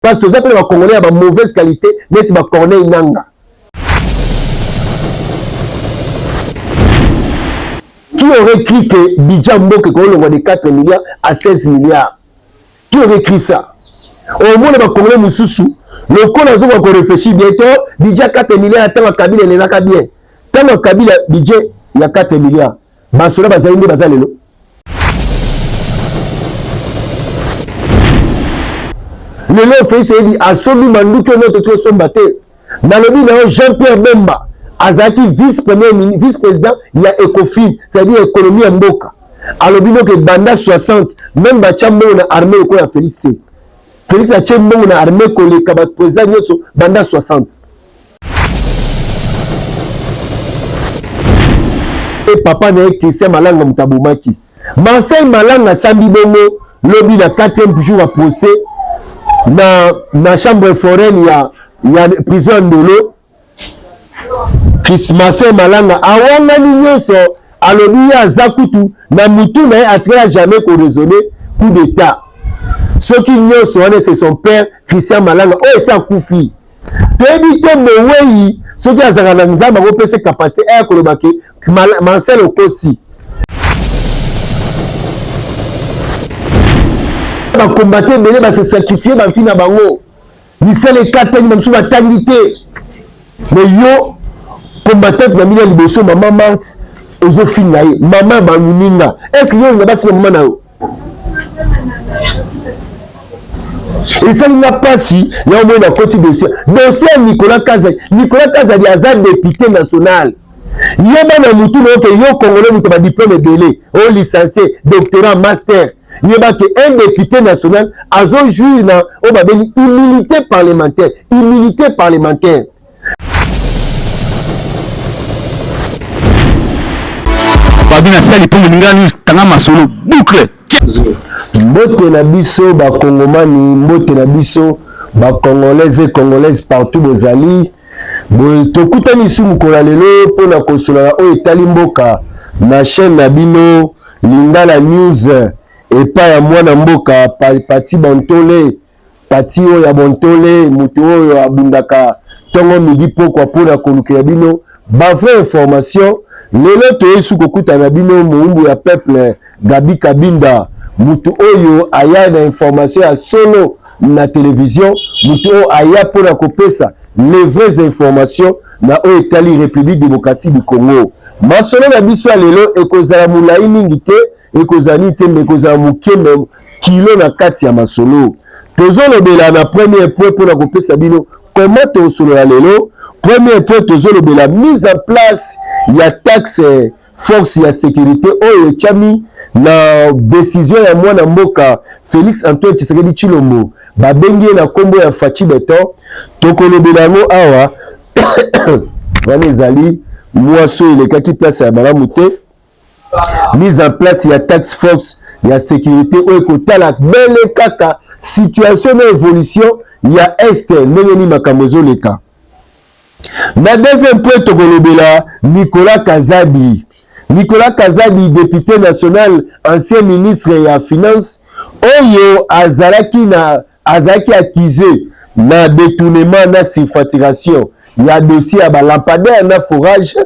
Parce que toza pe na ba congolais ya ba mauvaise qualité neti ba Corneille Nanga. Qui aurait cru que budget mboka ekolongwa de 4 milliards à 16 milliards? Qui aurait cru ça? Omona ba congolais mosusu lokola azokoka ko réfléchir bientôt budget 4 milliards ntango ya Kabila elekaka bien. Ntango ya Kabila budget ya 4 milliards basoda bazali nde baza lelo. Lelo Felix ayebi asombi manduki oyo toki osomba te. Nalobi na yo Jean Pierre Bemba azalaki vice premier vice président ya Ecofin, c'est-à-dire économie ya mboka. Alobi donc ebanda 60 même batya mbongo na armée lokola Felix te. Felix atie mbongo na armée koleka ba président nyonso banda 60. Papa na ye Christian Malanga moto abomaki Marcel Malanga asambi bongo lobi na 4e jour ya procès na chambre foraine ya prison ya Ndolo. Chris Marcel Malanga awangani nyonso, alobi ye aza kutu na mutu na ye atikala jamais ko raisonner coup d'état. Soki nyonso wana c'est son père Christian Malanga oyo esi akufi. Toyebi te mowei soki azalaka na Nzambe akopesa capacité aya koloba ke Marcel okosi. Ba combattants ebele ba se sacrifier ba vie na bango, misala ekatani, ba mosusu batangi te. Mais yo combattante na bino ya liboso mama Marthe ozofinga ye mama ya baninga, est ce que yo olinga bafinga mama na yo? Esali nga mpasi ya omoi nakoti dossier ya Nicolas Kazadi. Nicolas Kazadi aza député national. Yeba na mutu na yo ke yo congolais moto ba diplôme ebele, o licencié, doctorat, master. Yeba ke un député national azo jouir na oyo babengi immunité parlementaire, immunité parlementaire. Babi na sali mpo moninga news tanga masolo boucle. Mbote na biso ba Kongomani, mbote na biso ba Congolaises et Congolaises partout bozali. Boye tokutani lisusu mokolo ya lelo mpo na kosolola oyo etali mboka na chaîne na bino Lingala News epai ya mwana mboka Paty Bantole. Paty oyo ya Bontole, moto oyo abundaka tongo midi pokwa mpo na kolukela bino ba vraie information. Lelo toyei su kokutana na bino mowumbu ya peuple Gaby Kabinda, moto oyo aya na information ya solo na television, moto oyo aya mpo na kopesa les vraies informations na oyo etali République démocratique du Congo. Masolo na biso ya lelo ekozala molai mingi te, ekozala nini te, mais ekozala moke mais kilo na kati ya masolo. Tozolobela na premier point mpona kopesa bino comment tosolola lelo. Premier point tozolobela mise en place ya taxe force ya sécurité oyo etiami na décision ya mwana mboka Félix Antoine Tshisekedi Tshilombo, babengi ye na kombo ya Fatshi Beton. Tokolobela yango awa. Wana ezali mwaso elekaki place ya malamu te. Mise en place ya taxe force ya sécurité oyo ekotala bele kaka situation na évolution ya est, ndenge nini makambo ezoleka. Na deuxième point tokolobela Nicolas Kazadi. Nicolas Kazadi, député national, ancien ministre ya finance, oyo azalaki accusé na détournement na surfacturation ya dossier ya ba lampadaire na forage.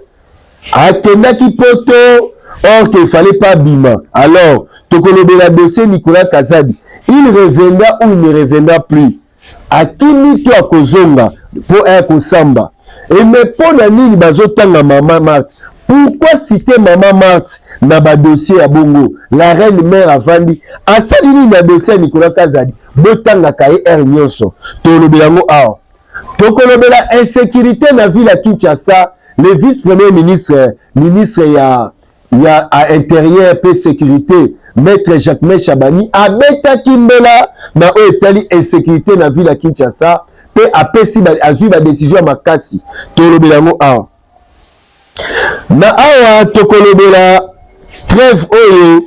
Akendaki poto or qu'il fallait pas bima. Alors tokolobela dossier Nicolas Kazadi, il reviendra ou il ne reviendra plus, akimi to akozonga po aya kosamba. Et mais mpo na nini bazotanga mama Marthe? Pourquoi citer mama Marthe na ba dossier ya bongo? La reine mère avandi asali nini na dossier ya Nicolas Kazadi? Botangaka ye heure nyonso, tolobela yango awa. Tokolobela insécurité na ville ya Kinshasa. Le vice-premier ministre, ministre ya à intérieur pe sécurité, maître Jacquemain Shabani, abetaki mbela na oyo etali insécurité na ville ya Kinshasa, pe apesi ba, azwi ba décision ya makasi. Tolobela yango awa. Na awa tokolobela trêve oyo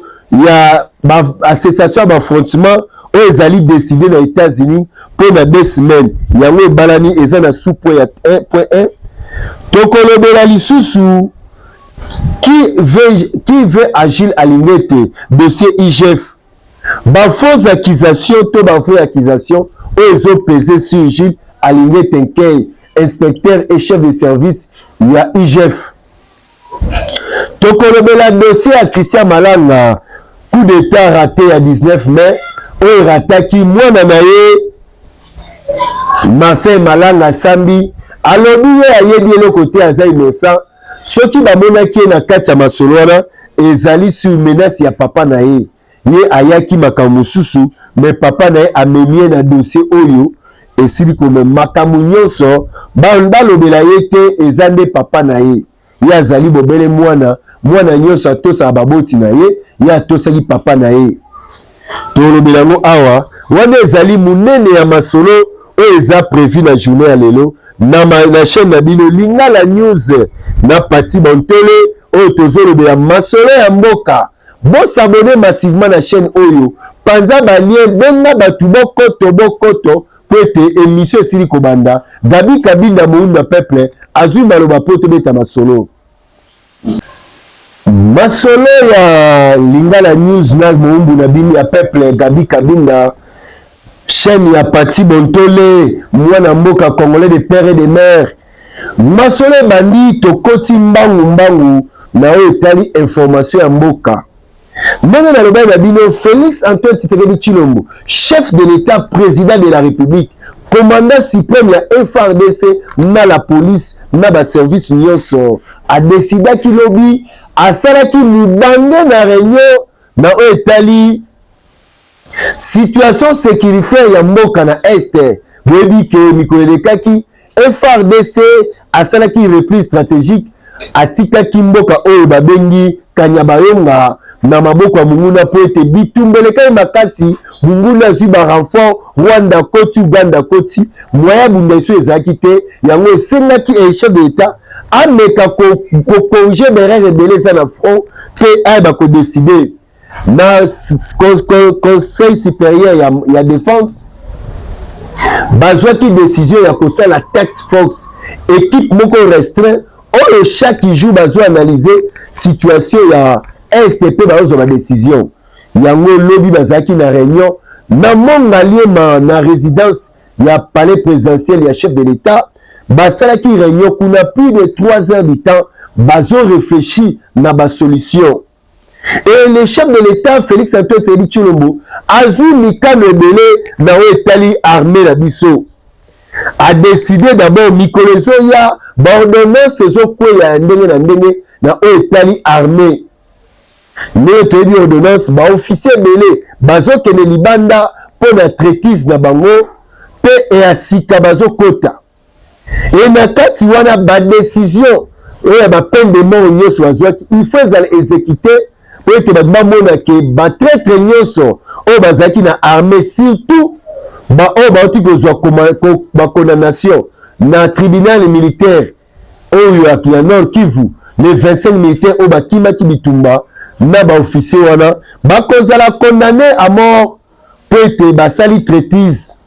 ya ba cessation ya ba affrontement oyo ezali décidé na États-Unis mpo na 2 semaines. Yango ebalani eza na sous point ya 1.1. Tokolobela lisusu qui veut agir Alingete, dossier IGF, ba fausses accusations to ba vraies accusations oyo ezopese sur Jules Alingete Nkey, inspecteur et chef de service ya IGF. Tokolobela dossier ya Christian Malanga, coup d'état raté ya 19 mai oyo erataki mwana na ye Marcel Malanga asambi, alobi ye ayebi eloko te, aza innocent. Soki bamonaki ye na kati ya masolo wana ezali sur menace ya papa na ye. Ye ayaki makambo mosusu mais papa na ye amemi ye na dossier oyo esili kome makambo nyonso balobela ye te, eza nde papa na ye. Ye azali bobele mwana, mwana nyonso atosaka baboti na ye, ye atosaki papa na ye. Tolobela yango awa, wana ezali monene ya masolo oyo eza prévu na journée ya lelo na, na chaîne na bino Lingala News na Pati Bantole, oyo tozolobela masolo ya mboka. Bosabone massivement na chaîne oyo, panza ba lien, benga bato bokoto bokoto po ete émission esili kobanda. Gabi Kabinda Mounda Peuple azwi maloba po tobeta masolo. Masolo ya Lingala News na Moumbu na bino ya Peuple Gabi Kabinda, chaîne ya Pati Bontole, mwana mboka congolais de père et de mère. Masolo ebandi, tokoti mbangu mbangu na oyo etali information ya mboka. Ndenge nalobaki na bino, Félix Antoine Tshisekedi Tshilombo, chef de l'État, président de la République, commandant suprême ya FARDC na la police na ba service nyonso, adesidaki lobi, asalaki libande na réunion na oyo etali situation sécuritaire ya mboka na Est. Boyebi ke mikolo elekaki FARDC asalaki repli stratégique, atikaki mboka oyo babengi Kanyabayonga na maboko ya monguna mpo ete bitumba elekaki makasi. Monguna azwi ba renfort, Rwanda koti, Uganda koti, moyen ya bunda esu ezalaki te. Yango esengaki chef de l'État ameka kocorriger baerreur ebele eza na front mpe ayeba kodécider. Na conseil supérieur ya défense bazwaki décision ya kosala task force, équipe moko restreint oyo chaque jour bazo analyser situation ya Est mpe bazozwa badécision. Yango lobi bazalaki na réunion na Mongaliema, na résidence ya palais présidentiel ya chef de l'État. Basalaki réunion kuna plus de 3 heures du temps, bazo réfléchir na basolution. Et le chef de l'État Félix Antoine Tshisekedi Tshilombo azwi mikano ebele na oyo etali armée na biso. Adécidé d'abord, mikolo ezoya, baordonnance ezokweya ya ndenge na ndenge na oyo etali armée. Ndenge toyebi, ordonnance, baofficier ebele bazokende libanda mpo na traîtrise na bango mpe ya sika bazokota. E na kati wana, badécision oyo ya bapeine de mort nyonso bazwaki, il faut ezala exécuté po ete bato bamona ke batraître nyonso oyo bazalaki na armée, surtout baoyo bauti kozwa bacondamnation na tribunal militaire oyo ya Nord Kivu, les 25 militaires oyo bakimaki bitumba na baofficier wana, bakozala condamné à mort po ete basali traîtrise,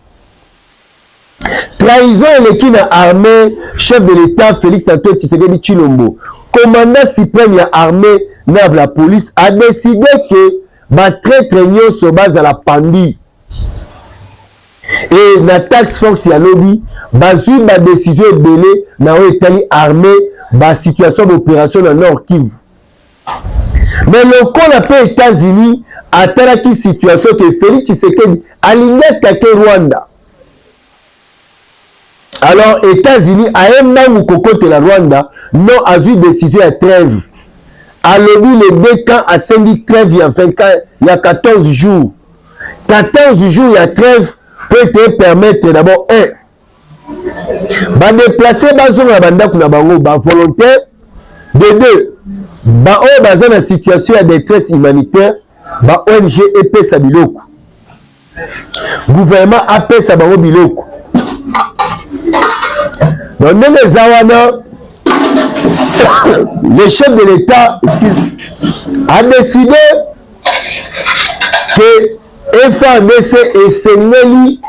trahison eleki na armée. Chef de l'État Félix Antoine Tshisekedi Tshilombo, commandant suprême ya armée na la police, a décidé ke batraître nyonso bazala pendu. E na task force ya lobi bazwi badécision ebele na oyo etali armée, basituation baopération na Nord Kivu. Mais lokola mpe États-Unis atalaki situation ke Félix Tshisekedi alingi attaquer Rwanda, alors États-Unis aye mbangu kokotela Rwanda. Non, azwi décision ya trêve. Alobi les deux camps, asengi trêve ya 24, ya 14 jours, 14 jours ya trêve po ete permettre d'abord un badéplacés bazonga na bandako na bango bavolontaire, de deux baoyo baza na situation ya détresse humanitaire, ba ONG epesa biloko, gouvernement apesa bango biloko. Donc ndenge eza wana, le chef de l'État, excuse, a décidé que FARDC esengeli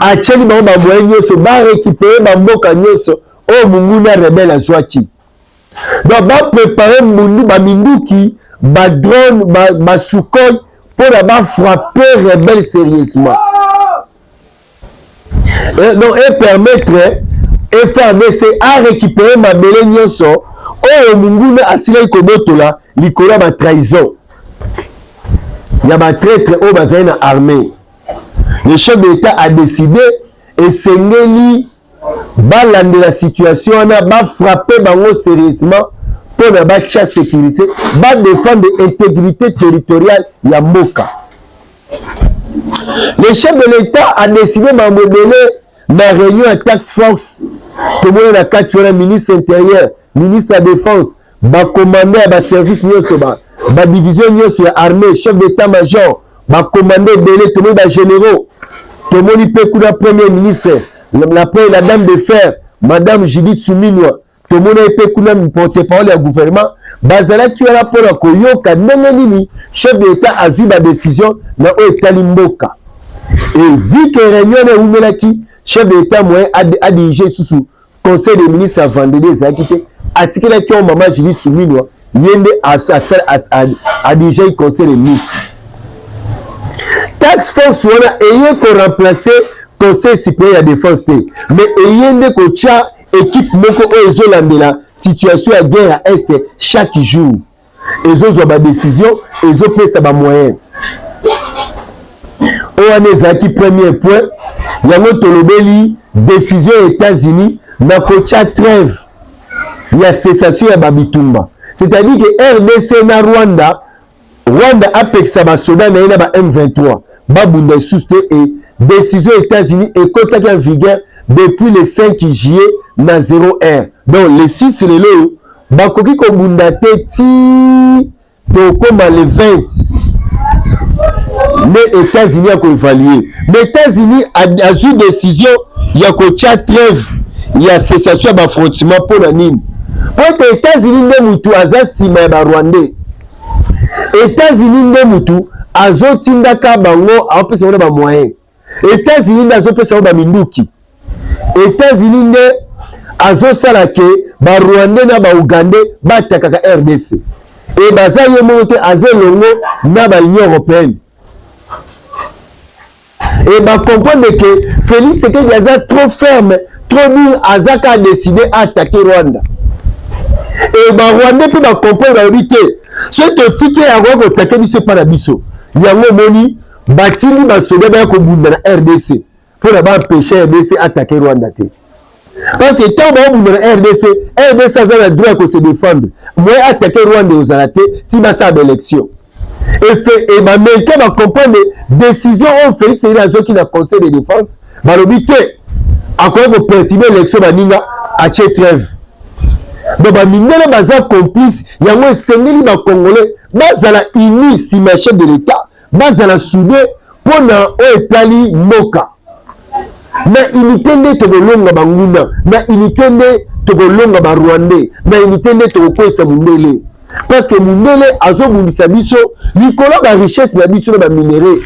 atieli bango bamoyen nyonso barécupérer bamboka nyonso oyo monguna rebelle azwaki. Donc bapréparer mundu baminduki, badrone, baSukhoi mpona bafrapper rebelle sérieusement. Donc epermettre FARDC a récupérer mabele nyonso oyo monguna asilaki kobotola likolo ya batrahison ya batraitre oyo bazali na armée. Le chef de l'État a décidé esengeli balandela situation wana, bafrappe bango sérieusement mpo na batya sécurité, badéfendre intégrité territoriale ya mboka. Le chef de l'État a décidé mambo ebele na réunion ya task force. Tomoni na kati wana ministre intérieur, ministre ya Défense, bacommandant ya baservice nyonso, badivision nyonso ya armée, chef d'état major, bacommandant ebele, tomoni bagénéraux, tomoni mpe kuna Premier ministre, la dame de fer, Madame Judith Suminwa, tomoni mpe kuna porte parole ya gouvernement. Bazalaki wana mpona koyoka ndenge nini chef de l'État azwi badécision na oyo etali mboka. Et vu que réunion wana ewumelaki, chef de l'État moyen adirige lisusu conseil des ministres ya vendredi ezalaki te. Atikelaki oyo mama Judith Suminwa, ye nde adirigeki conseil des ministres. Task force wana eye koremplace Conseil supérieur ya défense te, mais eye nde kotia équipe moko oyo ezolandela situation ya guerre ya Est chaque jour, ezozwa badécision, ezopesa bamoyen. Oyo wana ezalaki premier point. Yango tolobeli décision ya États-Unis na kotia trêve ya cessation ya babitumba, c'est-à-dire que RDC na Rwanda, Rwanda apekisa basoda na ye na ba M23 babunda lisusu te. E décision États-Unis ekotaki en vigueur depuis le 5 juillet na 0 heure. Donc le 6, lelo oyo, bakoki kobunda te ti tokóma le 20 nde États-Unis akoévalue. Mais États-Unis azwi décision ya kotia trêve ya cessation ya baaffrontement. Mpo na nini? Mpo ete États-Unis nde mutu aza nsima ya Barwandais. États-Unis nde mutu azotindaka bango, aopesa bango na bamoyen. États-Unis nde azopesa bango baminduki. États-Unis nde azosala ke Barwandais na Baugandais batakaka RDC. E baza ye moko te, aza elongo na baUnion européenne. E bacomprendre ke Félix Tshisekedi aza trop ferme, trop dur, aza ka décidé attaquer Rwanda. E Barwandais mpe bacomprendre, balobi te, soki totiki yango koattaquer biso epa na biso. Yango omoni batindi basoda baya kobunda na RDC mpona baempêche RDC attaquer Rwanda te, parce que ntango baobunda na RDC, RDC aza na droit ya kose défendre. Moyen attaquer Rwanda ozala te ti basala baélection. E Baaméricain bacomprendre décision oyo Félix Tshisekedi azwaki na Conseil de défense. Balobi te, akoki koperturber élection baninga, atie trêve. Donc bamindele baza complice. Yango esengeli Bacongolais bazala uni nsima ya chef de l'État, bazala soudé mpona oyo etali mboka. Na unité nde tokolonga banguna, na unité nde tokolonga Barwandais, na unité nde tokokwesa mundele, parce que mundele azobundisa biso likolo ya barichesse na biso na baminerai.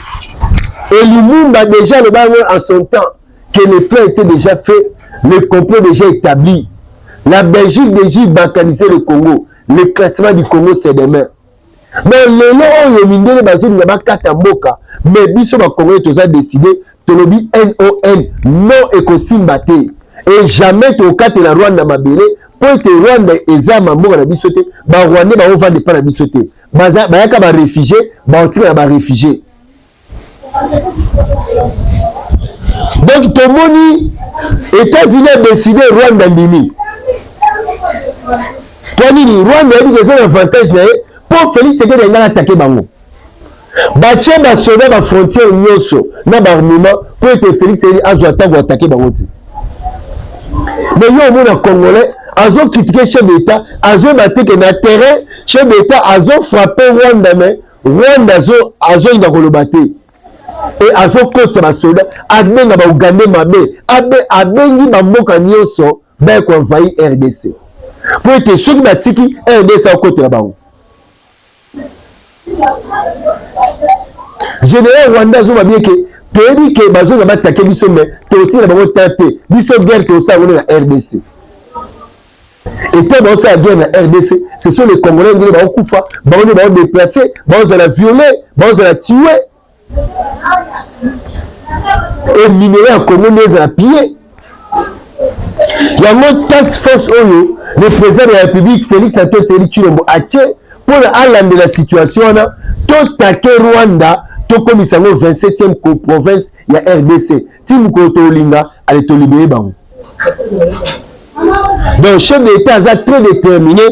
Et Lumumba déjà aloba yango en son temps que le plan était déjà fait, le complot déjà établi. La Belgique désire balkaniser le Congo, le classement du Congo, c'est demain. Mais lelo oyo mindele bazolinga bakata mboka, mais biso Bacongolais toza décidé. Tolobi non, non, ekosimba te et jamais tokatela Rwanda mabele, mpo ete Rwanda eza mamboka na biso te. Barwandais baovanda epa na biso te, bayaka baréfugie, baotika na baréfugie. Donc tomoni États-Unis adécide, Rwanda ndimi. Mpo nini? Rwanda yebi eza na avantage na ye, mpo Félix Tshisekedi alingaka attaquer bango. Batie basoda bafrontière nyonso na baarmement mpo ete Félix Tshisekedi azwa ntango attaquer bango te. Mais yo omona Congolais azocritiquer chef d'État, azoyeba te ke na terrain chef d'État azofrappe Rwanda, mais Rwanda azolinga koloba te. E azokotisa basoda, abenga Baugandais mabe, abengi bamboka nyonso baya koenvahir RDC, mpo ete soki batiki RDC akotela bango. Général rwandais azoba bien ke toyebi ke bazoka baattaquer biso, mais tokotikela bango ta te. Biso guerre tosala yango na RDC. Ete baosala guerre na RDC, ce sont les Congolais ndenge baokufa, bango nde baodéplace, baozala violé, baozala tué. E minerai ya Congo nde ezala pille. Yango tax force oyo le président de la République Félix Antoine Tshisekedi Tshilombo atie mpo na alandela situation wana, totake Rwanda, tokomisa yango 27e province ya RDC ti mokolo tolinga ale tolibere bango. Donc chef de l'État aza très déterminé,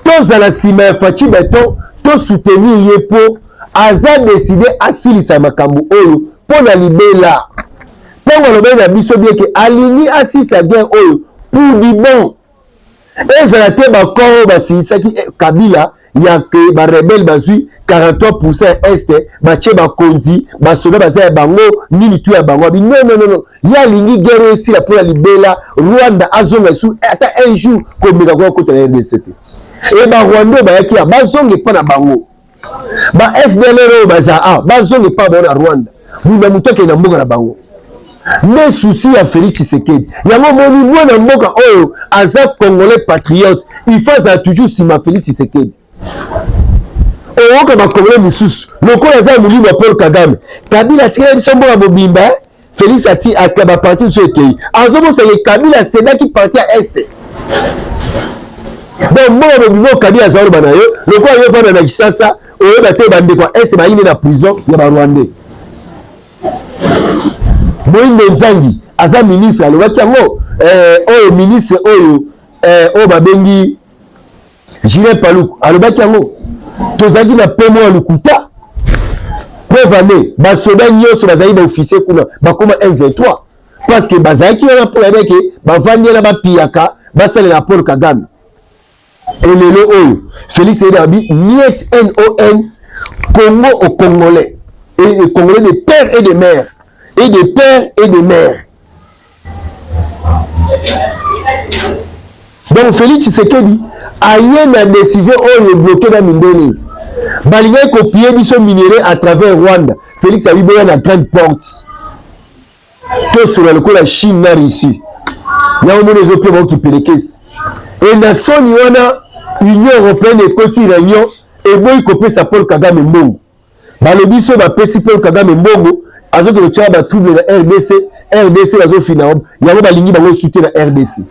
tozala nsima ya Fatshi Beton, tosoutenir ye mpo aza décidé asilisa makambo oyo mpo na libela. Ntango alobaki na biso bien ke alingi asilisa guerre oyo pour du bon, ezala te bakor oyo basilisaki Kabila ya ke barebele bazwi 43% ya este, batie bakonzi basoda baza ya bango nini tu ya bango abi non non non, ye alingi guerre oyo esila mpo na libela. Rwanda azonga esu ata un jour komeka koya kota na RDC te. E barwandais bayaki ya bazonga epa na bango, ba FDLR oyo baza a bazonga epa bango na Rwanda, muna moto akende na mboka na bango. Nde souci ya Félix Tshisekedi yango. Omoni mwana mboka oyo aza congolais patriote, il faut azala toujours nsima Félix Tshisekedi. Oyoka bakongolais mosusu lokola aza molimo ya Paul Kagame, Kabila atikali biso mboka mobimba, Félix ati aka baparti mosusu ekei, azobosaka Kabila asedaki parti ya este. Donc mboka mobimba oyo Kabila aza oloba na yo, lokola yo ovanda na Kinshasa, oyeba te bandeko ya este bayini na prison ya barwandais. Moindo Nzangi aza ministre, alobaki yango oyo ministre oyo oyo babengi Julien Paluku alobaki yango, tozalaki na pemo ya lokuta. Preuve ane, basoda nyonso bazali baofficier kuna bakoma M23 parce que bazalaki wana mpo bayebaki bavandi wana bapiyaka basalela Paul Kagame. Elelo oyo Félix Tshisekedi abi niet non Congo au Congolais et les Congolais de père et de mère et de père et de mère. Donc Félix Tshisekedi aye na décision oyo ebloke na mindele balingaki kopie biso minerai à travers Rwanda. Félix abi boya na grande porte, tosola lokola Chine na Russie. Yango moni ezopia bango kipelekesi. E na soni wana Union européenne ekoti réunion, eboyi kopesa Paul Kagame mbongo. Balobi so bapesi Paul Kagame mbongo, azokende kotyaka batrouble na RDC, RDC bazofina yango, balingi bango soutien na RDC.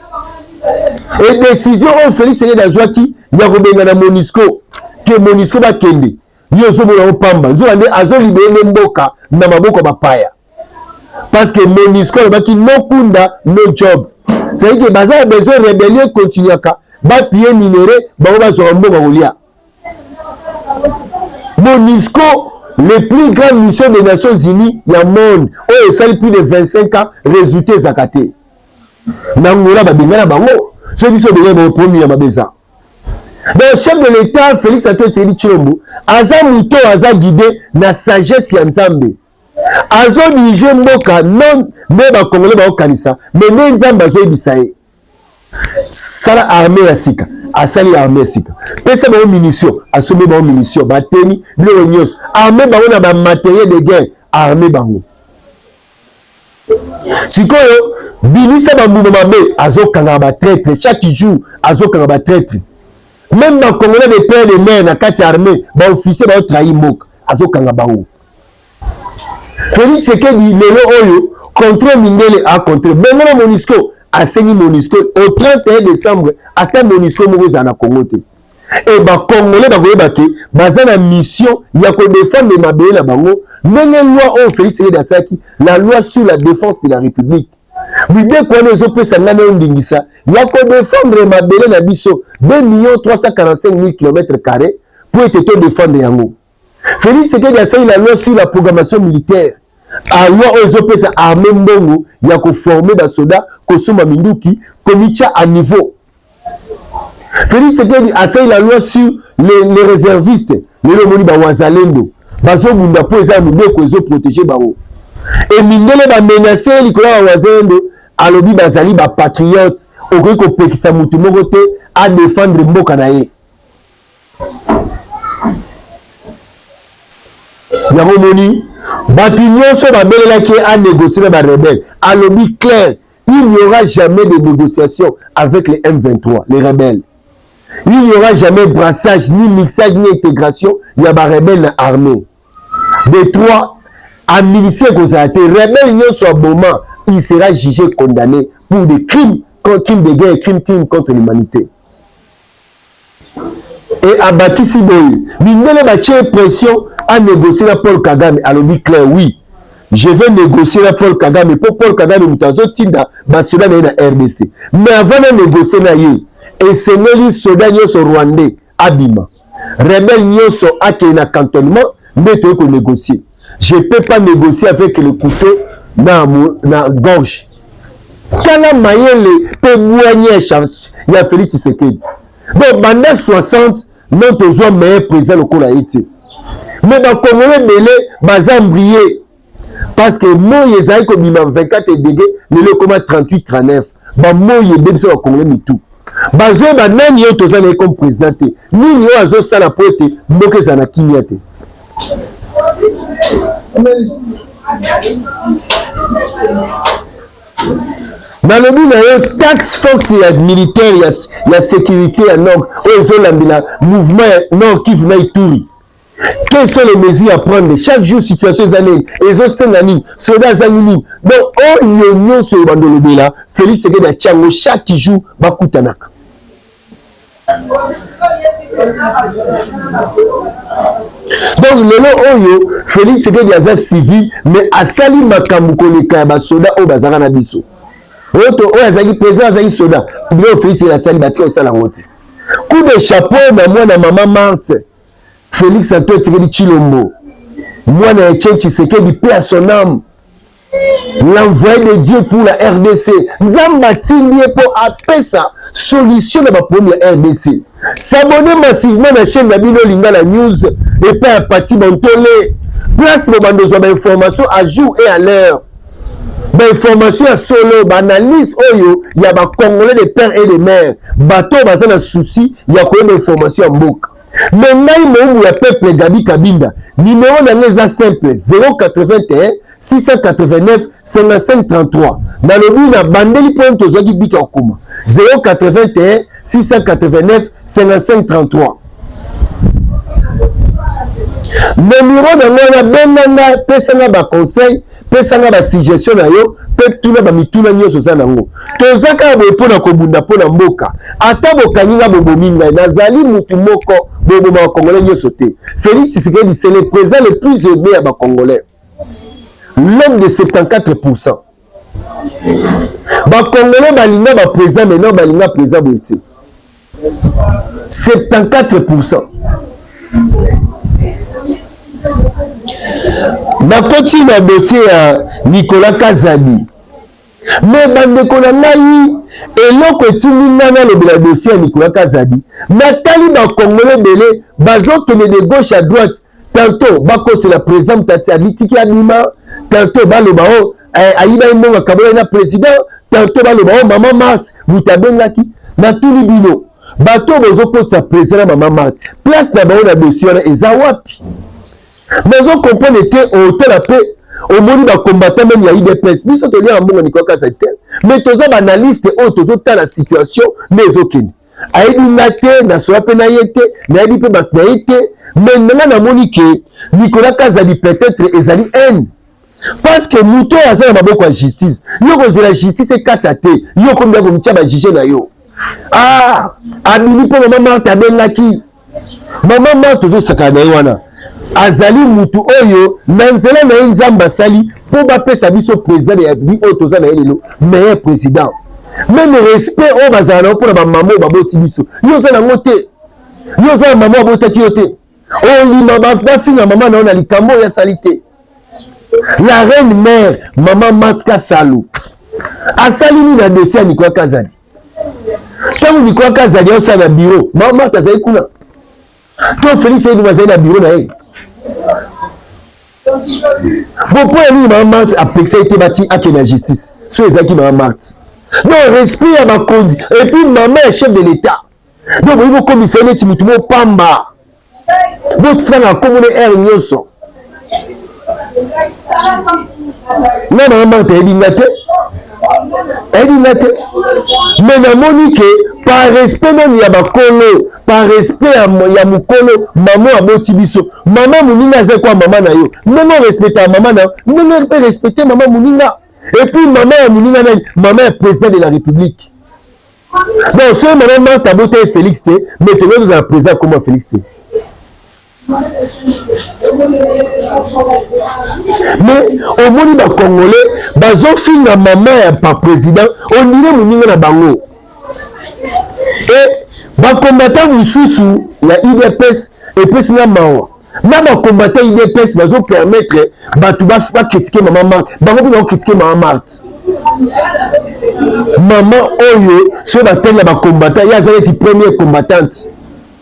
E décision oyo Félix Tshisekedi azwaki ya kobengana MONUSCO, ke MONUSCO bakende, ye ozomona yango pamba, nzoka nde azolibere nde mboka na maboko ya bapaya, parce que MONUSCO alobaki no kunda no job, c'est-à-dire que baza na besoin rébellion continuaka, bapie minerai, bango bazwaka mbongo ya kolia. MONUSCO, le plus grande mission des Nations Unies ya monde oyo esali plus de 25 ans, résultat ezaka te. Na Angola babengana bango, soki biso obengani bango, promi ya mabe eza. Donc chef de l'État Félix Antoine Tshisekedi Tshilombo aza moto aza guidé na sagesse ya Nzambe, azodirige mboka non nde bakongole baokanisa, me nde Nzambe azoyebisa ye sala armée ya sika, asali armée ya sika, pesa bango munition, asombi bango munition, bateni biloko nyonso, armée bango na bamatériel de guerre, armée bango. Sikoyo bimisa bambuma mabe, azokanga batraître chaque jour, azokanga batraître, même bacongolais de père de mère na kati ya armée, baofficier baotrahi mboka, azokanga bango. Félix Tshisekedi lelo oyo contre mindele, acontre bongo na MONUSCO, asengi MONUSCO au 31 décembre ata MONUSCO moko ezala na Congo te. E bacongolais bakoyeba ke baza na mission ya kodefendre mabele na bango, ndenge loi oyo Félix Tshisekedi asalaki, la loi sur la défense de la République. Mibeko wana ezopesa ngai nayo ndingisa ya kodefendre mabele na biso, 2 millions 345 000 km carré, po ete todefendre yango. Félix Tshisekedi asali la loi sur la programmation militaire, a loi oyo ezopesa armée mbongo ya koforme basoda, kosomba minduki, komitya à niveau. Félix Tshisekedi asali la loi sur les réservistes. Lelo omoni bawazalendo bazobunda mpo eza ya mibeko ezoprotege bango. E mindele bamenase likolo ya bawazalendo, alobi bazali bapatriote, okoki kopekisa motu moko te adefendre mboka na ye. Yango omoni bato nyonso babelelaki ye anégocie na barebele, alobi clair: il n'y aura jamais de négociation avec les M23, les rebelles. Il n'y aura jamais brassage, ni mixage, ni intégration ya barebelle na armée. De trois, Amnistie ekozala te, rebelle nyonso aboma, il sera jugé condamné pour des crimes, crimes de guerre, crimes, crimes contre l'humanité. Et abakisi boye, mindele batie pression a négocier na Paul Kagame, alobi clair oui. Je vais négocier na Paul Kagame po Paul Kagame moto azotinda basoda na ye na RDC. Mais avant na négocier na ye, esengeli soda nyonso rwandais abima. Rebelle nyonso akende na cantonnement nde toyei ko négocier. Je peux pas négocier avec le couteau na, na gorge. Tala mayele mpe bwanya ya Félix Tshisekedi. Donc banda 60 non tozwa meilleur président lokola ye te. Mais bakongole ebele baza embrouillé parce que moi ezalaki kobima 24 degré, lelo ekoma 38 39. Bamoi ebebisa bakongole mitu, bazoyeba nani oyo toza na ye comme président te, nini oyo azosala po ete mboka ezala na kimia te. Nalobi na yo, task force ya militaire ya sécurité ya nord oyo ezolandela mouvement ya Nord Kivu na Ituri, quelles sont les mesures à prendre chaque jour? Situation eza nini? Ezosenga nini? Soda azangi nini? Donc oyo nyonso oyo bandolobela, Félix Tshisekedi atia yango, chaque jour bakutanaka. Donc lelo oyo Félix Tshisekedi aza civil, mais asali makambo koleka ya basoda oyo bazalaka na biso. Oyo azalaki président, azalaki soda. Biloko Félix Tshisekedi asali, batika kosala yango te. Coup de chapeau na mwana mama Marthe, Félix Antoine Tshisekedi Tshilombo, mwana ya Etienne Tshisekedi, paix à son âme, l'envoyé de Dieu pour la RDC. Nzambe atindi ye mpo apesa solution na baproblème ya RDC. S'abonner massivement na chaîne na bino Lingala News epai ya Pati Bantole, place bobanda ozwa bainformation à jour et à l'heure, bainformation ya solo, baanalyse oyo ya bacongolais de père et de mère, bato oyo baza na souci ya koyeba information ya mboka. Me ngai moumbu ya peuple Gabi Kabinda, numero na ngai eza simple, 081 689 55 33. Nalobi na bandeli mpo tozwaki bika kokoma 081 689 55 33. Numero na ngai wana, benga nga, pesa nga baconseil, pesa nga basuggestion na yo, mpe tuna bamituna nyonso oza nango. Toza kaka boye mpo na kobunda mpo na mboka. Ata bokangi nga, bobomi ngai, nazali mutu moko, boboma bakongolais nyonso te. Félix Tshisekedi, c'est le président le plus aimé ya bakongolais, l'homme de 74%. Bakongolais balinga baprésident, maintenant balinga président boye te, 74%. Nakoti na dossier ya Nicolas Kazadi. Me bandeko na ngai, eloko etindi ngai nalobela dossier ya Nicolas Kazadi, natali bakongole ebele bazokende de gauche à droite, tantôt bakosela président Mutati alitiki abima, tantôt baloba o ayibaki mbongo akabolaki na président, tantôt baloba o mama Marthe moto abengaki. Natuni bino, bato oyo bozokotisa président na mama Marthe, place na bango na dossier wana eza wapi? Nazo comprendre te. Otala mpe omoni bacombattant meme ya UDPS, biso toliaka mbongo Nicolas Kazadi te, mais toza baanalyste oyo tozotala situation nde ezokende. Ayebi nga te, nasola mpe na ye te, nayebi mpe bato na ye te, mais ndenge namoni ke Nicolas Kazadi peut-être ezali haine, parce que moto oyo aza na maboko ya justice, yo kozela justice ekata te, yo komi ya komitia bajuge na yo. Ah, abimi mpo mama Marthe abengaki. Mama Marthe ozosakana na ye wana, azali mutu oyo na nzela na ye Nzambe asali mpo bapesa biso président ya République oyo toza na ye lelo, meilleur président. Même respect oyo bazala nango mpona bamama oyo baboti biso, yo oza nango te. Yo oza na mama abotaki yo te, olima bafinga mama na yo na likambo oyo asali te. La reine mère mama Marthe Kasalu asali nini na dossier ya Nicolas Kazadi? Ntango Nicolas Kazadi aosala na bureau, mama Marthe azali kuna to Félix Edima azali na bureau na ye? Bon, mpo ya nini mama Marthe apekisa ye te bati akende na justice? So ezalaki mama Marthe, donc respect ya bakonzi, et puis mama ya chef de l'État, donc boyi bokomisa ye neti motu mopamba, botanga nkombo na heure nyonso. Nga mama Marthe ayebi nga te. Ayebi nga te, mais namoni ke par respect nani ya bakolo, par respect ya mokolo mama aboti biso, mama moninga aza kwa mama na yo, ndenge orespectaka mama na yo, ndenge mpe respecte mama moninga. Et puis mama ya moninga nani? Mama ya président de la République. Donc soki mama Marthe abota ye Félix te, mais tokoki tozala président akoma Félix te. Mais omoni bacongolais bazofinga mama ya pa président, ondire moninga na bango. E bacombattant mosusu ya UDPS epesi nga mawa na bacombattant UDPS bazopermettre bato bakritike mama Marthe, bango mpe bakritike mama Marthe. Mama oyo soki batali na bacombattant, ye aza neti première combattante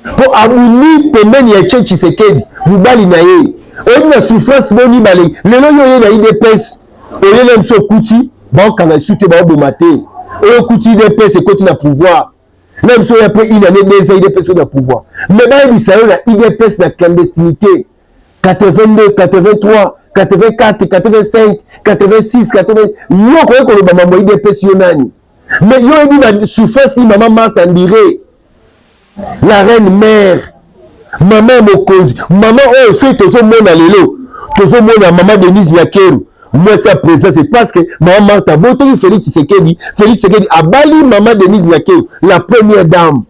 mpo abimi pembeni ya Etienne Tshisekedi mobali na ye. Oyebi na souffrance boni bale lelo yo oye na UDPS, oye na biso okuti baokanga lisusu te, baoboma te. Oyo okuti UDPS ekoti na pouvoir na biso oyo après une année, 2 ans, UDPS ekoti na pouvoir, mais bayebisa yo na UDPS na clandestinité 82, 83, 84, 85, 86, 80, yo okoki koloba mambo ya UDPS, yo nani? Mais yo oyebi ba souffrance ni mama Marthe Andire, la reine mère, mama ya mokonzi, mama oyo soki tozomona lelo, tozomona mama Denise Nyakeru mwasi ya président, c'est parce que mama Marthe abotaki Félix Tshisekedi. Félix Tshisekedi abali mama Denise Nyakeru, la première dame.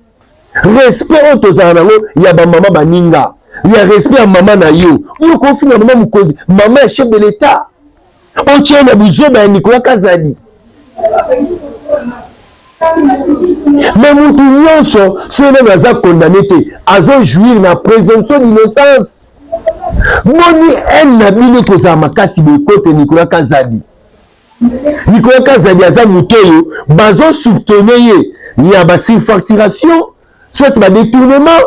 Respect oyo tozala nango ya bamama baninga, ya respect ya mama na yo, oyo kofinga mama mokonzi, mama ya chef de l'État, otie na buzoba ya Nicolas Kazadi. Mais mutu nyonso soki nano aza condamné te, azojouir na présomption d'innocence. Boni haine na bino ekozala makasi boye kote Nicolas Kazadi? Nicolas Kazadi aza moto oyo bazosoupçonne ye ya basurfacturation, soit badétournement,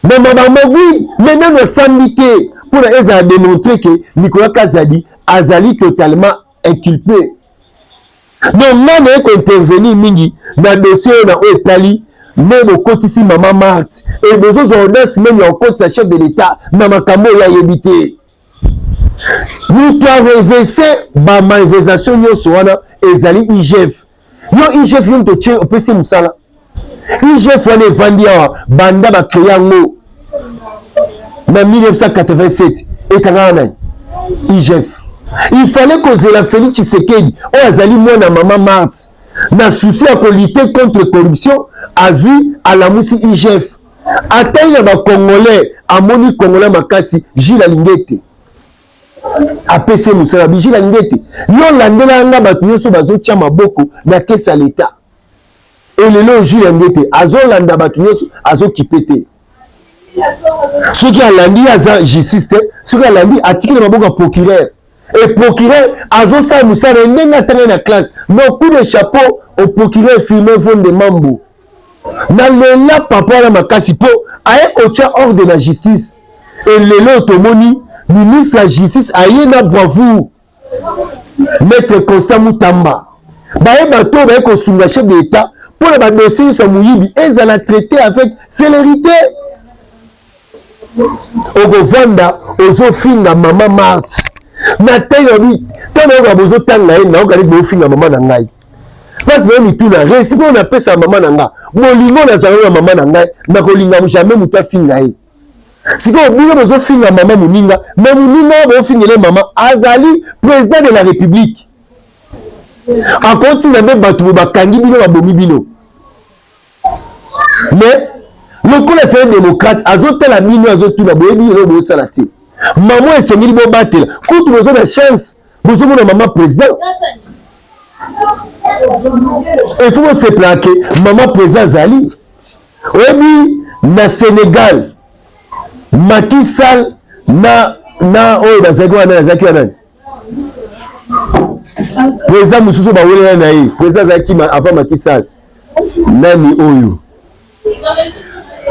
mema bamogui, mais nano asambi te mpona ezala démontre ke Nicolas Kazadi azali totalement inculpé. Donc nga naye kointervenir mingi na dossier oyo na oyo etali nde bokotisi mama Marthe e bozozwa audace même ya kokotisa chef de l'État na makambo oyo ayebi te. Moto arevese bamalversation nyonso wana ezali IGF. Yo IGF, yo moto otie, opesi mosala IGF wana evandi awa banda bacreye yango na 1987, ekangaka nani? IGF. Il fallait kozela Félix Tshisekedi oyo azali mwana mama Marthe, na souci ya kolutter contre corruption, azwi alamusi IGF, atali na bacongolais, amoni congolais makasi Jules Alingete, apesi ye mosala. Bi Jules Alingete, yo landela nga bato nyonso bazotya maboko na caisse ya l'État. Elelo Jules Alingete azolanda bato nyonso, azokipe te. Soki alandi, aza justice te. Soki alandi, atiki na maboko ya procureur, et procureur azosala mosala ndenge atangaki na classe. No, coup de chapeau au procureur Firmin Mvonde Mambo. Nalela papa wana makasi mpo aye kotya ordre na justice. Elelo tomoni ministre ya justice aye na bravoure, maître Constant Mutamba. Baye bato oyo baye kosunga chef de l'État mpona badossier nyonso ya moyibi ezala traité avec célérité. Okovanda ozofinga mama Marthe na ntango ntango nayoka bozotanga ye, nayoka neti bofinga mama na ngai. Mpasi nayo mituna respect oyo napesa mama na nga, bolingo nazala na mama na ngai, nakolinga jamais moto afinga ye. Sikoyo bino bozofinga mama moninga, mais moninga oyo bozofingele mama azali président de la République, akotinda nde bato boye bakangi bino, babomi bino. Mais lokola ezali démocrate, azotala bino, azotuna: boyebi eloko bozosala te? Mama esengeli bobatela. Kutu boza na chance, bozomona mama président. Il faut bosepelaka ke mama président azali. Oyebi na Sénégal, Macky Sall na oyo bazalaki wana, azalaki wana président mosusu bawelela na ye, président azalaki avant Macky Sall nani? Oyo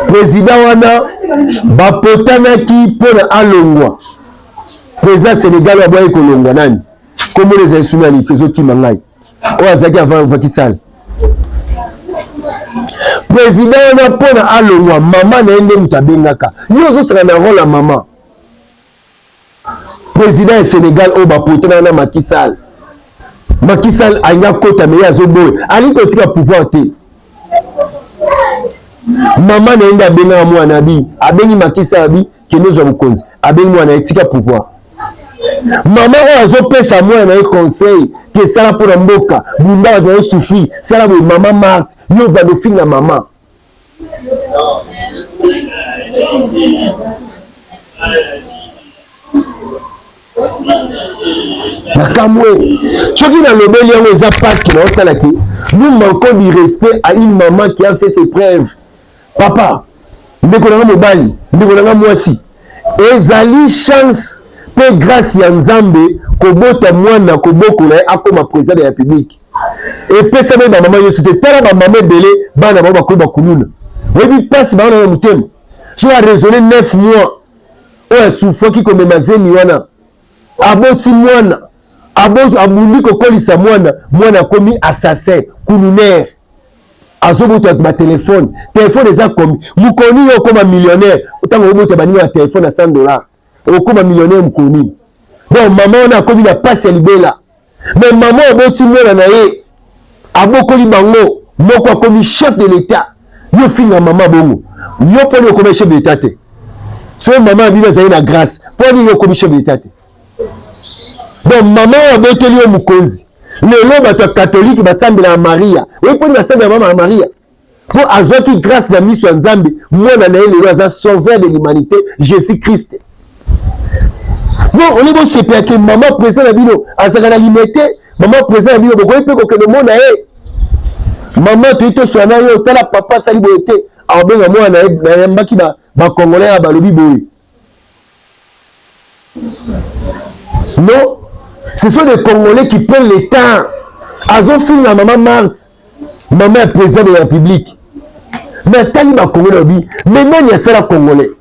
président wana bapotanaki mpona alongwa, président Sénégal oyo abwaki kolongwa nani? Komona ezali suna nani ezokima ngai, oyo azalaki avant Macky Sall. Président wana mpona alongwa, mama na ye nde moto abengaka. Yo ozosaka na rôle ya mama président ya Sénégal oyo bapotana na Macky Sall. Macky Sall alingi akota mais ye azoboya, alingi kotika pouvoir te. Mama na ye nde abengaka mwana abi, abengi Macky Sall abi kende ozwa bokonzi, abengi mwana ye tika pouvoir. Mama oyo azopesa mwana na ye conseil ke sala mpo na mboka, bunda bato bazo souffrir, sala boye. Mama Marthe, yo obanda ofinga mama. Nakamwe soki nalobeli yango eza parce que naotala ke nous manquons du respect à une maman qui a fait ses preuves. Papa, ndeko na nga mobali, ndeko na nga mwasi, ezali chance mpe grâce ya Nzambe kobota mwana, kobokola ye akoma président de la République. Epesami bamama nyonso te. Tala bamama ebele, bana bango bakomi bakuluna, oyebi mpasi bango na motema. Soki araisonne 9 mois oyo asufwaki komema zemi wana, aboti mwana, abundi kokolisa mwana, mwana akomi assassin kulunaire, azobota bato batelefone. Telefone eza komi mokolo nini okoma millionnaire? Ntango obota baninga ya telefone ya 100 $, okoma millionnaire mokolo nini? Donc mama wana akomi na pasi ya libela. Mais mama oboti mwana na ye, abokoli bango, moko akomi chef de l'État, yo finga mama bongo, yo mponi okomi chef de l'État te? Soki mama ya bino azali na grâce, mpo nini yo okomi chef de l'État te? Donc mama oyo aboteli yo mokonzi, lelo bato ya katolike basambelaka Maria, oye mponi basambelaka mama ya Maria? Mpo azwaki grâce na miso ya Nzambe. Mwana na ye lelo aza sauveur de l'humanité, Jésus Christ. Bon, olie bosepela ke mama président na bino azalaka na limete. Mama président na bino, bokoki mpe kokende mona ye. Mama, toyi toswana na yo, tala papa asali boye te. Akobenga mwana na ye, nayambaki bacongolais ya balobi boye. Non, ce sont des Congolais qui prennent le temps. Azofinga mama Marthe, mama ya président de la République. Mais atali ba Congolais obi, mais nani asala Congolais?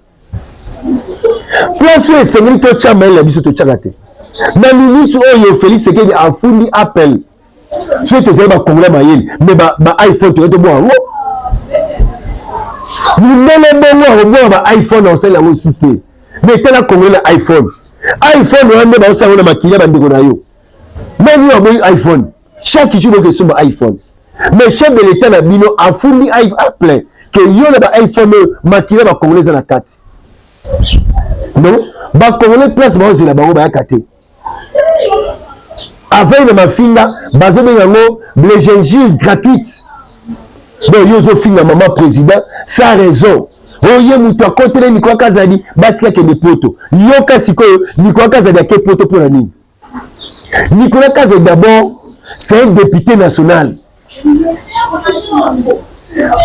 Place oyo esengeli totya mayele na biso, totyaka te. Na minute oyo Félix Tshisekedi afundi appel, soki tozali bakongolais mayele, mais ba, ba iPhone toyei tobwa yango. Mindele bongo akobwaka ba iPhone, akosala yango lisusu te. Mais tala Congolais na iPhone. iPhone wana nde baosala yango na makili ya bandeko na yo. Nani oyo aboyi iPhone? Chaque jour boke esomba iPhone, mais chef de l'État na bino afundi Apple ke yo na ba iPhone oyo, makili ya bakongolais eza na kati. Non, bakongolais place baozela bango bayaka te. Avai na mafinga, bazobenga yango les injures gratuites. Donc yo ozofinga mama président sans raison. Oye moto akotele Nicolas Kazadi, batika kende poto. Yoka sikoyo, Nicolas Kazadi ake poto mpo na nini? Nicolas Kazadi d'abord, c'est un député national.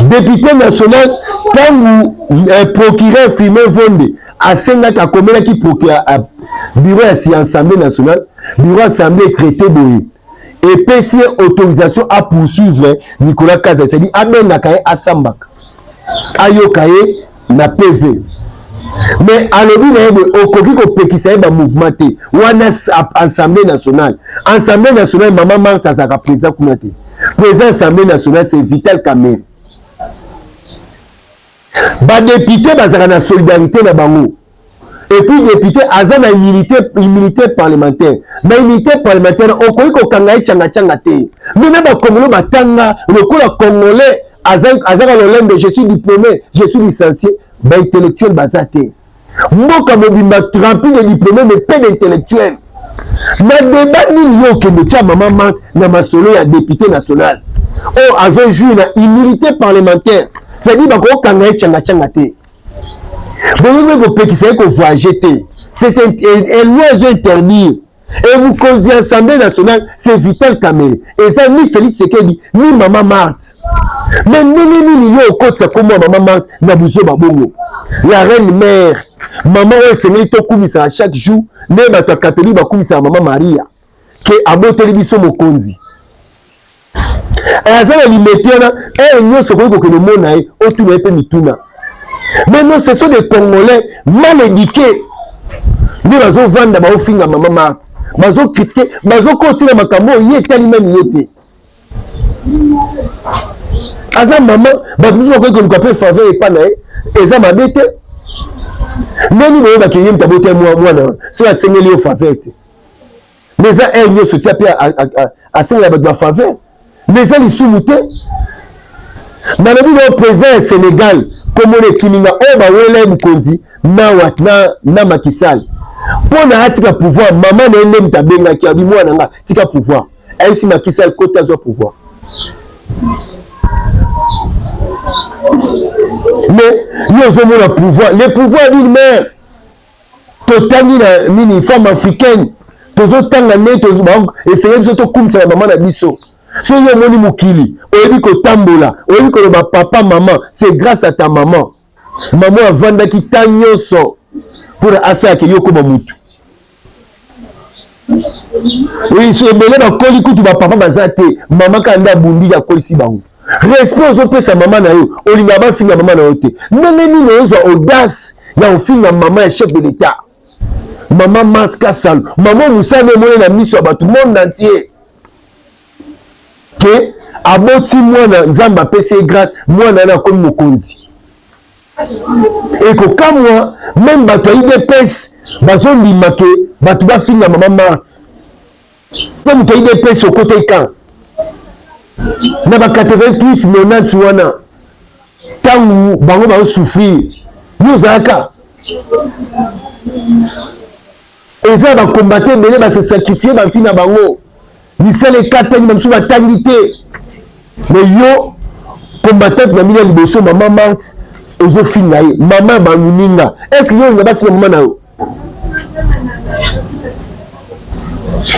Député national, ntango procureur Firmin Vonde asengaki, akomelaki procureur bureau ya si Assemblée nationale, bureau assemblée traité boye, epesi ye autorisation à poursuivre Nicolas Kazadi, c'est-à-dire abengaka ye, asambaka, ayoka ye na PV. Mais alobi na ye boye, okoki kopekisa ye bamouvement te wana. Assemblée nationale, Assemblée nationale, mama Marthe azalaka président kuna te. Président Assemblée nationale, c'est Vital Kamerhe. Badéputé bazalaka na solidarité na bango. Et puis député aza na immunité, immunité parlementaire. Na immunité parlementaire, okoki kokanga ye tianga-tianga te. Mais na bakongolo batanga lokola Congolais azaka lolendo, je suis diplômé, je suis licencié. Baintellectuel baza te. Mboka mobimba rempli de diplômé, mais peu d'intellectuel. Na débat nini yo okende tia mama Marthe na masolo ya député national oyo azojouir na immunité parlementaire, c'est-à-dire bakokanga ye tianga-tianga te, bokoki mpe kopekisa ye kovoyage te? C'est un loi ezo interdire. Et mokonzi ya Assemblée nationale, c'est Vital Kamerhe, eza ni Félix Tshisekedi ni mama Marthe. Mais ndenge nini yo okotisa kombo ya mama Marthe na buzoba bongo? La reine mère, mama oyo esengeli tokumisaka chaque jour, nde bato ya katolike bakumisaka mama Maria ke aboteli biso mokonzi. Aza na limete wana, heure nyonso okoki kokende omona ye, otuna ye mpe mituna. Mais non, ce sont des Congolais mal éduqués nde bazovanda, baofinga mama Marthe, bazocritiquer, bazokotina makambo oyo ye etali meme ye te. Aza mama, bato mosusu bakoki koluka mpe faveur epa na ye, eza mabe te. Ndeni boyebaki ye moto abota mwana wana, soki asengeli yo faveur te. Mais eza heure nyonso te mpe asengela bato bafaveur, mais eza lisumu te. Nalobi na président ya Sénégal, komona ekininga oyo bawela ye bokonzi na, na, na Macky Sall mpo na atika pouvoir. Mama na ye nde moto abengaki, abi mwana nga tika pouvoir, ayebisi Macky Sall kota azwa pouvoir. Mais yo ozomona pouvoir, le pouvoir d'une mère. Totangi na nini? Femme africaine, tozotanga nde esengeli biso tokumisa ba mama na biso. Soki omoni mokili, oyebi kotambola, oyebi koloba papa, mama, c'est grâce à ta maman. Mama avandaki ta nyonso mpona asalaka yo okoma mutu. So ebele bakoli kutu bapapa baza te, mama kaka nde abundi, akolisi bango. Respect ozopesa mama na yo, olingaka bafinga mama na yo te. Ndenge nini ozwa audace ya kofinga mama ya chef de l'État, mama Marthe Kasalo, mama mosala emoni na miso ya bato monde entier ke aboti mwana, Nzambe apesi ye grâce, mwana wana akomi mokonzi? Ekokamwa, même bato ya UDPS bazondima ke bato bafinga mama Marthe. Po moto ya UDPS okota ekan na ba 88 90 wana, ntango bango bazosouffrir, yo ozalaka? Eza bakombate ebele base sacrifie bavi na bango, misala ekatani, bamosusu batangi te. Mais yo, combattante na bino ya liboso, mama Marthe, ozofinga ye, mama ya bamoninga. Est ce que yo olinga bafinga mama na yo?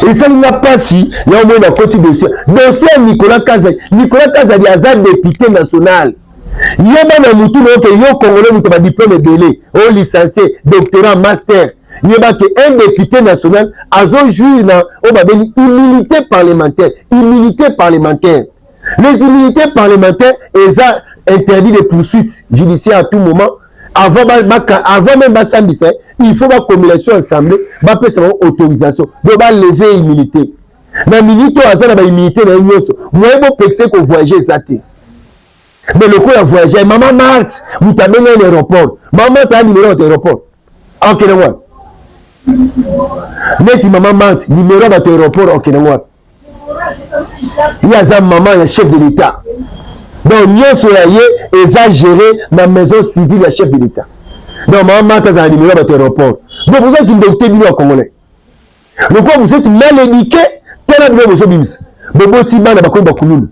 Esali nga mpasi ya omoi. Nakoti dossier ya Nicolas Kazadi. Nicolas Kazadi aza député national. Yeba na mutu na yo ke yo Congolais, moto badiplôme ebele, o licencié, doctorat, master, yeba ke un député national azojouir na oyo babengi immunité parlementaire. Immunité parlementaire, les immunités parlementaires eza interdit de poursuite judiciaire à tout moment. Avant même basambisa, il faut bakomela sur assemblée, bapesa bango autorisation, donc balever immunité. Na minute oyo aza na baimmunité na ye nyonso, moye bopekisa kovoyage eza te. Mais lokola voyage, mama Marthe moto abengai na aéroport. Mama Marthe aya numéro ya aéroport, akende wapi? Neti mama Marthe, numéro ya bato aéroport, akende wapi? Ye aza mama ya chef de l'État, donc nyonso ya ye eza géré na maison civile ya chef de l'État. Donc mama Marthe azala numéro ya bato aéroport? Donc bozalaki ndoki te, bino ya Congolais. Lokola vous êtes mal éduqué, tala bino bozobimisa, boboti bana bakomi bakululu.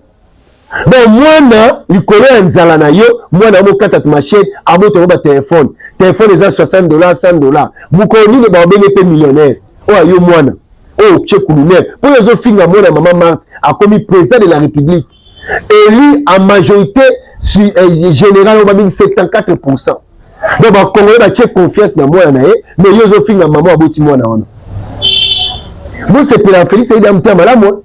Donc mwana, likolo ya nzala na yo, mwana amokata machine, abotongo batelefone. Telefone eza 60 $, 100 $. Mokolo nini babenge mpe millionnaire oyo ayo mwana oyo otie kulunere mpo oyo ozofinga mwana mama Marthe akomi président de la République, élu en majorité générale oyo babengi 74 %. Donc Bakongole batie confiance na mwana na ye, mais yo ozofinga mama aboti mwana wana. Bosepela, Félix ayida motema malamu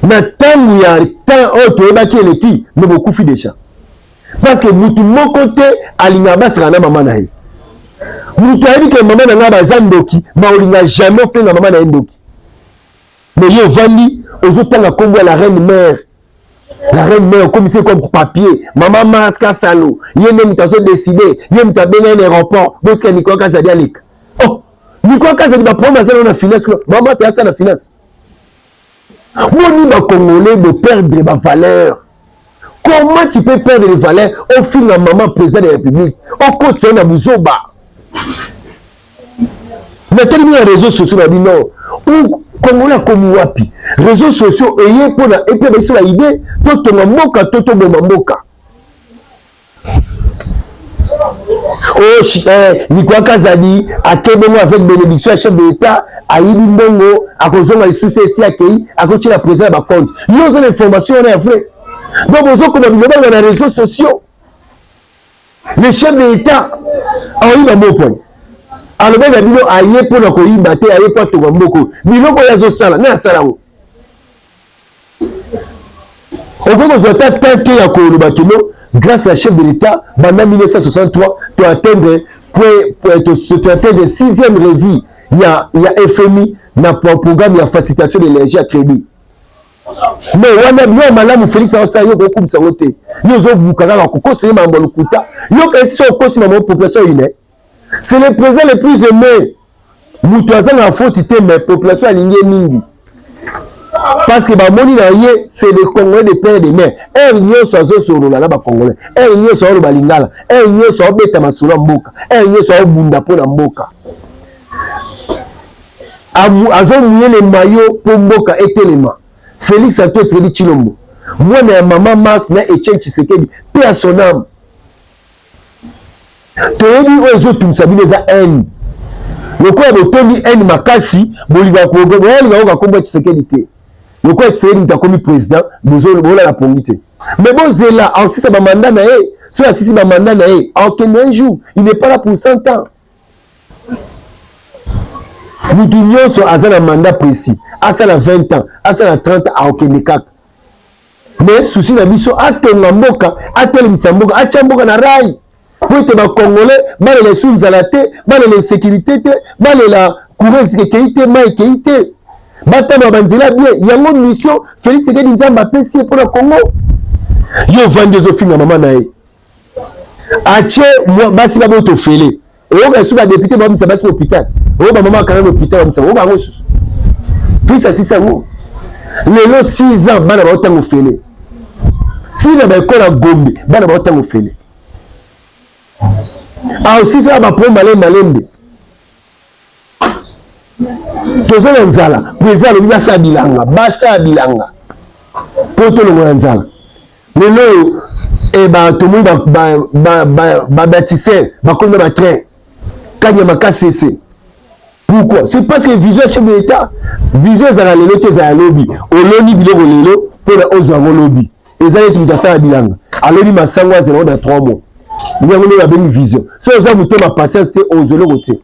na ntango ya temps oyo toyebaki eleki, me bokufi déjà, parce que mutu moko te alingaka basaka na mama na ye. Mutu ayebi ke mama na ngai baza ndoki, ma olinga jamais ofinga mama na ye ndoki. Mais ye ovandi, ozotanga nkombo ya la reine mère. La reine mère okomisi comme papier. Mama Marthe Kasalo, ye nde moto azodécider, ye moto abengai na aéroport, botika Nicolas Kazadi aleka. Oh, Nicolas Kazadi, baproblème aza na finance kuna. Mama Marthe asa na finance. Boni Bacongolais boperdre bavaleur? Comment tu peux perdre les valeurs, ofinga maman président de la République, okotisa ye na buzoba? Natelemi na réseaux sociaux na bino, Congolais akomi wapi? Réseaux sociaux eye mpona epe biso baide totonga mboka to toboma mboka. Oh, Nicolas Kazadi ake bongo avec bénédiction ya chef de l'État, ayibi mbongo, akozonga lisusu te. Esi akei, akotiela président ya bacompte. Yo oza na information wana ya vrai? Donc bozokoma bilobaloba na réseaux sociaux. Le chef de l'État aoyiba moponi, alobaki na bino aye mpona koyiba te, aye mpo atonga mboka. Biloko oyo azosala na asala yango, okoki kozwa ata temps te ya koloba kino grâce à chef de l'État, banda 1963 to atteindre point, to atteindre sixième revue ya FMI na programme ya facilitation de l'énergie ya crédit. Mais wana bilo ya malamu Félix aosala, yo kokumisa yango te. Yo ozobuka kaka kokosa ye makambo ya lokuta. Yo kasi so okosi makambo, population ine, c'est le président le plus aimé. Moto azanga faute te, mais population alingi ye mingi. Parce que bamoni na ye, c'est le Congolais de père de mère. Heure nyonso azosolola na bacongolais, heure nyonso aoloba lingala, heure nyonso aobeta masolo ya mboka, heure nyonso aobunda mpo na mboka, azomouiller le maillot mpo mboka etelema. Félix Antoine Tshisekedi Tshilombo, mwana ya mama Marthe na Etienne Tshisekedi, paix à son âme. Toyebi oyo ezotungisa bino eza haine. Lokola botondi haine makasi, bolingaka bolinga koka kombo ya Tshisekedi te. Lokola Tshisekedi moto akomi président, bolala pongi te. Mais bozela aosisa bamandat na ye. Soki asisi bamandat na ye, aokende un jour. Il n'est pas là pour 100 ans. Mutu nyonso aza na mandat précis, asala 20 ans, asala 30 ans, aokende kaka. Mais souci na biso, atonga mboka, atelemisa mboka, atya mboka na rail, po ete bacongolais balela esu nzala te, balela insécurité te, balela courant ekei te, mai ekei te, batambola banzela bien. Yango mission Félix Tshisekedi Nzambe apesi ye mpona Congo. Yo ovandi, ozofinga mama na ye, atie basi babota ofele. Oyoka esu badéputé babimisa basi na hôpital, oyo bamama bakanga na hôpital, babimisa. Oyoka yango susu. Fils asisi yango lelo 6 ans, bana baotanga ofele. Ntina baekole ya Gombe, bana baotanga ofele. Aosisaka baproblème malembe malembe. Toza na nzala. Président alobi basala bilanga, basala bilanga mpo tolongola nzala. Lelo oyo tomoni babâtisseur bakomi na batrain Kanyama Kasese. Pourquoi? C'est parce que vision ya chef de l'État, vision ezalaka lelo te, ezala lobi. Oloni biloko lelo mpona ozwa yango lobi. Eza neti moto asala bilanga, alobi masango, azela ngo na 3 mois. Yango nde babengi vision. So oza motema patience te, ozwa eloko te.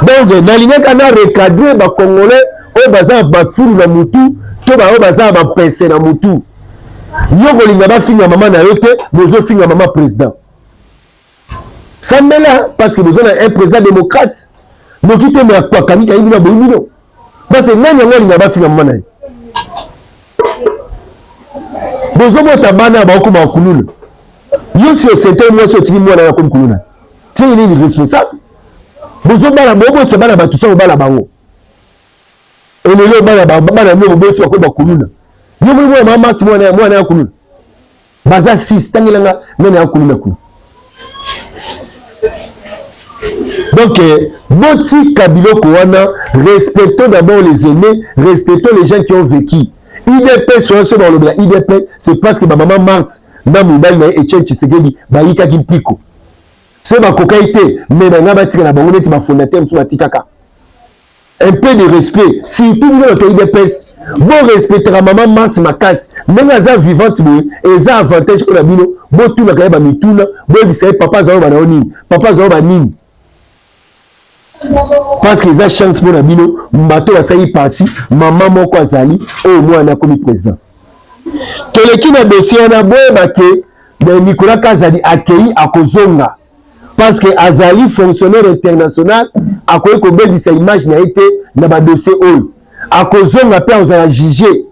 Donc nalingaka na recadrer bacongolais oyo baza na bafulu na mutu to baoyo baza na bapese na mutu. Yo kolinga bafinga mama na yo te, bozofinga mama président. Sambela, parce que boza na un président démocrate. Noki te me akangi kangi bino, aboyi bino, parce que nani yango alinga bafinga mama na ye? Bozobota bana baokoma kuluna. Yo si osente mwasi, otiki mwana ya komi kuluna ti nini? Responsable bozobala, bobotisa bana bato sa kobala bango. Elelo bana bana bino boboti bakomi bakuluna. Yo moi mwana mama Mati, mwana mwana ya kuluna baza 6, tangelanga nani ya kuluna kuna. Donc botika biloko wana. Respectons d'abord les aînés, respectons les gens qui ont vécu. UDPS oyo, so balobela UDPS, c'est parce que bamama Marthe na mobali na ye Etienne Tshisekedi bayikaki mpiko. So bakokai te, mais banga batika na bango neti bafondateur mosusu batikaka. Un peu de respect, surtout bino bato ya UDPS, borespectaka mama Marthe makasi. Ndenge aza vivante boye, eza avantage mpona bino. Botunaka ye bamituna, boyebisa ye: "Papa azala bana yo nini? Papa azala banini?" Parce que eza chance mpona bino bato basali parti. Mama moko azali oyo mwana akomi président. Toleki na dossier wana. Boyeba ke Nicolas Kazadi akei, akozonga, parce que azali fonctionnaire international, akoki kobebisa image na ye te na badossier oyo. Akozonga mpe akozala juge.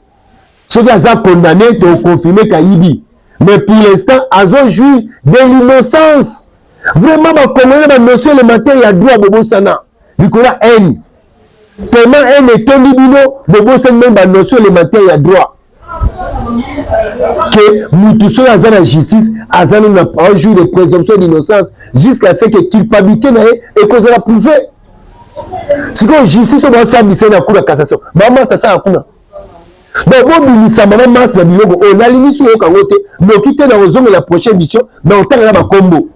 Soki aza condamné, toconfirme kayibi. Mais pour l'instant azojouir de l'innocence. Vraiment, bacongolais na banotion élémentaire ya droit bobosana likolo ya haine. Tellement haine etondi bino, bobosani même banotion élémentaire ya droit, ke mutu soki aza na justice, aza nanu na ajouir de présomption d'innocence jusqu'à ce que culpabilité na ye ekozala prouvé. Sikoyo justice oyo basambisa ye na cour ya cassation, bamata asala kuna. Donc bobimisa mama Marthe na biloko oyo. Nalingi so oyoka yango te, noki te na kozongela prochaine émission na kotanga na bakombo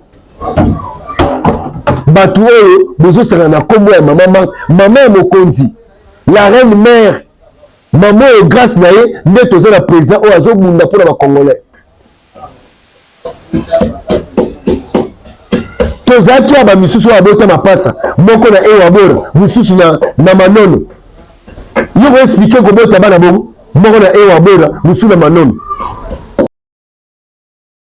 bato oyo bozosangana na nkombo ya mama Marthe, mama ya mokonzi, la reine mère. Mama oyo, grâce na ye nde toza na président oyo azobunda mpona bacongolais. Tozalaki ya bamisusu oyo abota mapasa, moko na ewa bora, mosusu na Manono. Yo koexpliquer kobota bana bongo, moko na ewa bora, mosusu na Manono?